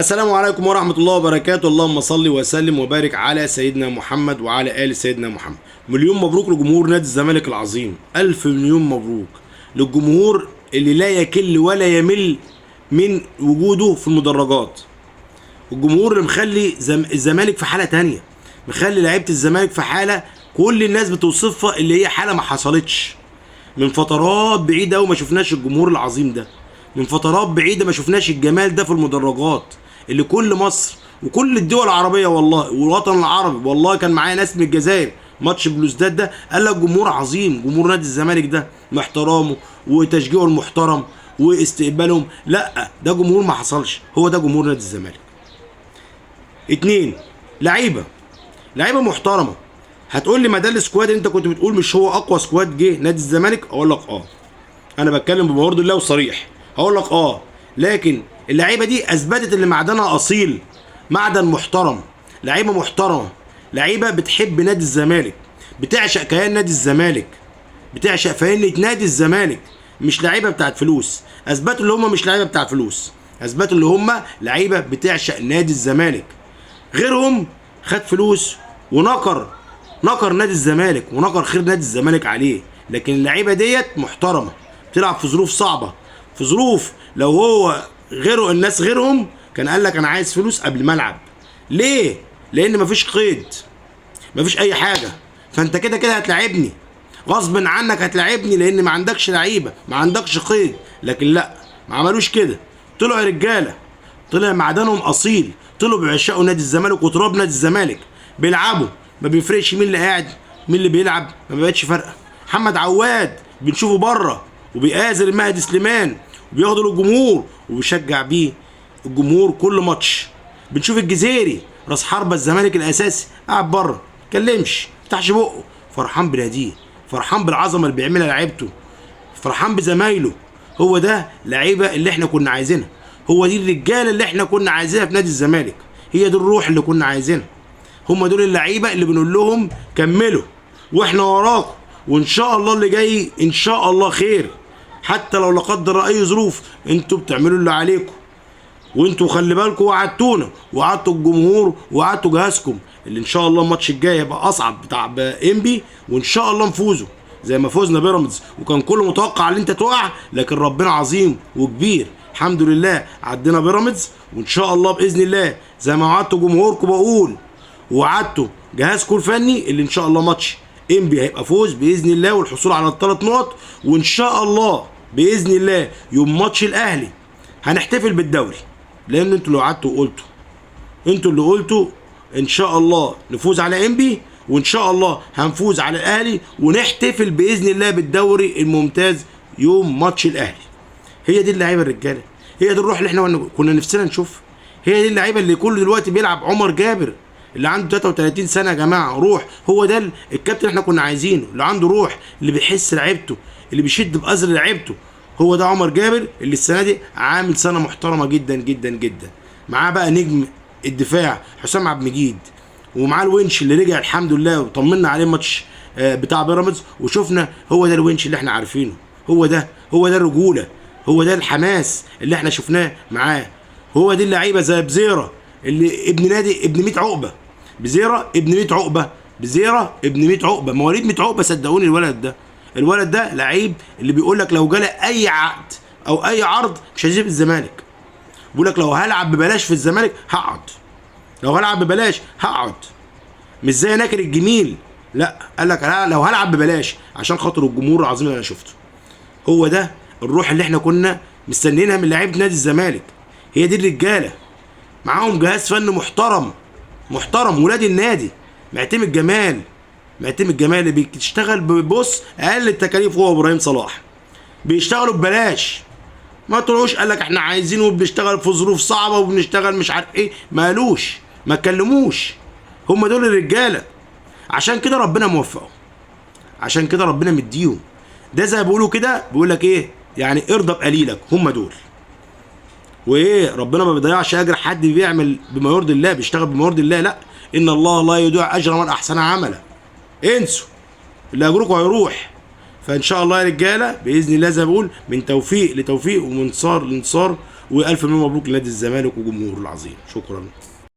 السلام عليكم ورحمة الله وبركاته. اللهم صل وسلم وبارك على سيدنا محمد وعلى آل سيدنا محمد. مليون مبروك لجمهور نادي الزمالك العظيم، ألف مليون مبروك للجمهور اللي لا يكل ولا يمل من وجوده في المدرجات، الجمهور اللي مخلي الزمالك في حالة تانية، مخلي لعيبة الزمالك في حالة كل الناس بتوصفها اللي هي حالة ما حصلتش من فترات بعيدة، وما شفناش الجمهور العظيم ده من فترات بعيدة، ما شفناش الجمال ده في المدرجات اللي كل مصر وكل الدول العربية والله والوطن العربي. والله كان معايا ناس من الجزائر ماتش بلوزداد ده، قال لك جمهور عظيم، جمهور نادي الزمالك ده محترمه وتشجيعه المحترم واستقبالهم، لا ده جمهور ما حصلش، هو ده جمهور نادي الزمالك. اتنين، لعيبة محترمة. هتقول لي ما ده ال squad انت كنت بتقول مش هو اقوى squad جه نادي الزمالك؟ اقول لك اه، انا بتكلم بما يرضي الله وصريح، هقول لك اه، لكن اللعيبة دي اثبتت اللي معدنها اصيل، معدن محترم، لعيبة محترمه، لعيبة بتحب نادي الزمالك، بتعشق كيان نادي الزمالك، بتعشق فانلة نادي الزمالك، مش لعيبة بتاعت فلوس. اثبتوا اللي هم مش لعيبة بتاعت فلوس، اثبتوا اللي هم لعيبة بتعشق نادي الزمالك. غيرهم خد فلوس ونكر نادي الزمالك ونكر خير نادي الزمالك عليه، لكن اللعيبة ديت محترمه، بتلعب في ظروف صعبة، في ظروف لو هو غيره الناس غيرهم كان قال لك انا عايز فلوس قبل ما العب. ليه؟ لان مفيش قيد، مفيش اي حاجة، فانت كده كده هتلاعبني غصب عنك، هتلاعبني لان ما عندكش لعيبة، ما عندكش قيد. لكن لا، ما عملوش كده، طلعوا رجاله، طلع معدنهم اصيل، طلعوا بيعشقوا نادي الزمالك وتراب نادي الزمالك، بيلعبوا، ما بيفرقش مين اللي قاعد مين اللي بيلعب، ما بقتش فارقه. محمد عواد بنشوفه بره وبيآزر المهدي سليمان وبياخده للجمهور وبيشجع بيه الجمهور كل ماتش. بنشوف الجزيري راس حربة الزمالك الاساسي قاعد بره، ما اتكلمش، ما فتحش بقه، فرحان بناديه، فرحان بالعظمة اللي بيعملها لعيبته، فرحان بزمايله. هو ده لعيبة اللي احنا كنا عايزينها، هو دي الرجالة اللي احنا كنا عايزينها في نادي الزمالك، هي دي الروح اللي كنا عايزينها، هم دول اللعيبة اللي بنقول لهم كملوا واحنا وراكم، وان شاء الله اللي جاي ان شاء الله خير، حتى لو لا قدر اي ظروف انتوا بتعملوا اللي عليكم. وانتوا خلي بالكم وعدتونا، وعدتوا الجمهور، وعدتوا جهازكم اللي ان شاء الله الماتش الجاي هيبقى اصعب بتاع انبي، وان شاء الله نفوزوا زي ما فوزنا بيراميدز، وكان كله متوقع ان انت تقع، لكن ربنا عظيم وكبير، الحمد لله عدينا بيراميدز، وان شاء الله باذن الله زي ما وعدتوا جمهوركم بقول وعدتوا جهازكم الفني اللي ان شاء الله ماتش انبي هيبقى فوز باذن الله والحصول على الثلاث نقط، وان شاء الله باذن الله يوم ماتش الاهلي هنحتفل بالدوري، لان انتوا اللي وعدتوا وقلتوا، انتوا اللي قلتوا ان شاء الله نفوز على انبي، وان شاء الله هنفوز على الاهلي ونحتفل باذن الله بالدوري الممتاز يوم ماتش الاهلي. هي دي اللعيبة الرجالة، هي دي الروح اللي احنا كنا نفسنا نشوفها، هي دي اللعيبة اللي كل دلوقتي بيلعب. عمر جابر اللي عنده 33 سنة يا جماعة، روح، هو ده الكابتن اللي احنا كنا عايزينه، اللي عنده روح، اللي بيحس لعيبته، اللي بيشد بأزر لعيبته، هو ده عمر جابر اللي السنة دي عامل سنة محترمه جدا جدا جدا. معاه بقى نجم الدفاع حسام عبد المجيد، ومعاه الونش اللي رجع الحمد لله وطمنا عليه ماتش بتاع بيراميدز، وشفنا هو ده الونش اللي احنا عارفينه، هو ده الرجولة، هو ده الحماس اللي احنا شفناه معاه، هو دي اللعيبة زي بزيره اللي ابن نادي ابن 100 عقبه، بزيره ابن 100 عقبه، بزيره ابن 100 عقبه، مواليد 100 عقبه. صدقوني الولد ده لعيب اللي بيقول لك لو جاله اي عقد او اي عرض مش هيسيب الزمالك، بيقول لك لو هلعب ببلاش في الزمالك هقعد، لو هلعب ببلاش هقعد، مش زي ناكر الجميل، لا، قال لك لا لو هلعب ببلاش عشان خاطر الجمهور العظيم اللي انا شفته. هو ده الروح اللي احنا كنا مستنيينها من لعيبة نادي الزمالك، هي دي الرجالة، معاهم جهاز فن محترم محترم، ولاد النادي، معتمد جمال، معتمد جمال اللي بيشتغل ببص اقل التكاليف، هو ابراهيم صلاح بيشتغلوا ببلاش، ما طلعوش قال لك احنا عايزين وبنشتغل في ظروف صعبة وبنشتغل مش عارف ايه، ما قالوش، ما اتكلموش، هم دول الرجالة. عشان كده ربنا موفقهم، عشان كده ربنا مديهم، ده زي ما بيقولوا كده، بيقول لك ايه يعني، ارضى بقليلك، هم دول. وايه، ربنا ما بيضيعش اجر حد بيعمل بما يرضي الله، بيشتغل بما يرضي الله، لا، ان الله لا يضيع اجر من احسن عملا. انسوا اللي اجركم هيروح. فان شاء الله يا رجاله باذن الله زي ما بقول، من توفيق لتوفيق ومن انتصار لانتصار، والف مليون مبروك لنادي الزمالك وجمهوره العظيم. شكرا.